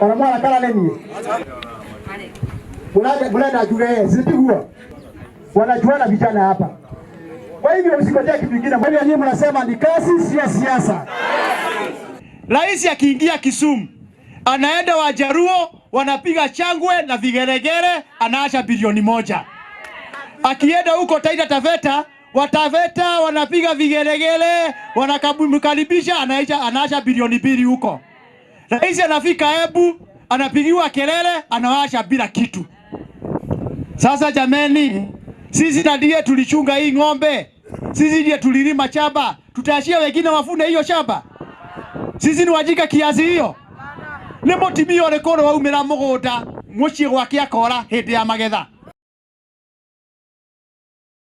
Ona mwarakara nĩ niĩ. Murenda njuge sipigua. Wanajuana vijana hapa. Kwa hivyo msikojee kitu kingine. Kwa hivyo nyinyi mnasema ni kazi, sio siasa. Rais akiingia Kisumu anaenda Wajaruo wanapiga shangwe na vigeregere, anaacha bilioni 1. Akienda huko Taita Taveta, Wataveta wanapiga vigeregere, wanakamkaribisha, anaacha bilioni 2 huko. Rais anafika Embu, anapigiwa kelele, anawaacha bila kitu. Sasa jameni, sisi na ndiye tulichunga hii ng'ombe, sisi ndiye tulilima shamba, tutaachia wengine wafune hiyo shamba? Sisi ni wajinga kiasi hiyo? Nĩ mũtumia ũrĩkũ ũrĩ waumĩra mũgũnda mũciĩ gwake akora hĩndĩ ya magetha?